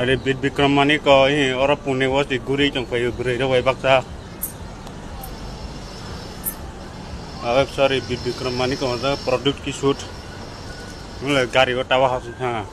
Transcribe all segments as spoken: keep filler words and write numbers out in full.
Bit Bikram Manik ko hi oro Pune o si guri tong phaio bwrwi rok bai baksa. Awek sorry, Bit Bikram Manik ko da product ki shoot. Mule gari o tawa hasu ha.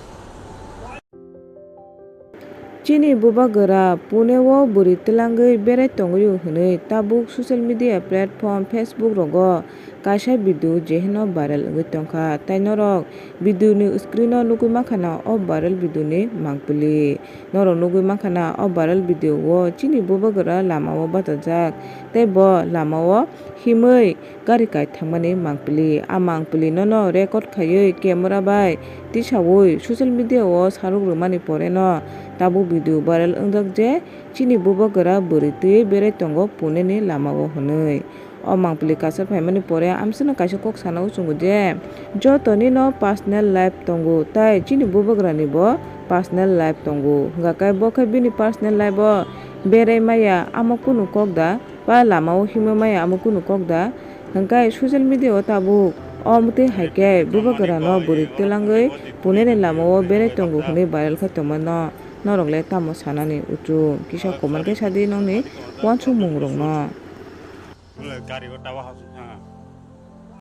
Chini bubagra Pune o bwrwi twlangwi berai tongwi hwnwi tabuk social media platform Facebook rogo kaisa video jeheno viral wngwi tongkha, tai norok video ni screen o nugwi mankha na o viral video ni mangpili. Norok nugwi mankha na o viral video o chini bubagra lama o bachajak tei bo lama o himwi gari kai thangmani mangpili. A mangpili nono record khaiwi camera bai tisawi social media o saruk rwmani pore no tabuk video viral wngjak je chini bubagra bwrwi twiwi berai tongo Pune ni lama o hwnwi. O mangpili kasar phaimani pore amsano kaisa kok sana o chungo je, jotoni no personal life tongo, tai chini bubagra ni bo personal life tongo. Hwnkha khe bo khe bini personal life o berai maya amo kunu kok da, ba lama o himwi maya amo kunu kok da. Hwnkhe social media o tabuk o mwtwi hai khe bubagra no bwrwi twlangwi Pune ni lama o berai tongo hwnwi viral khe tongmano norok le tamo sanani uchu kisa comment khe sadi nokni uansukmung rok no. Gari o tawa hasu.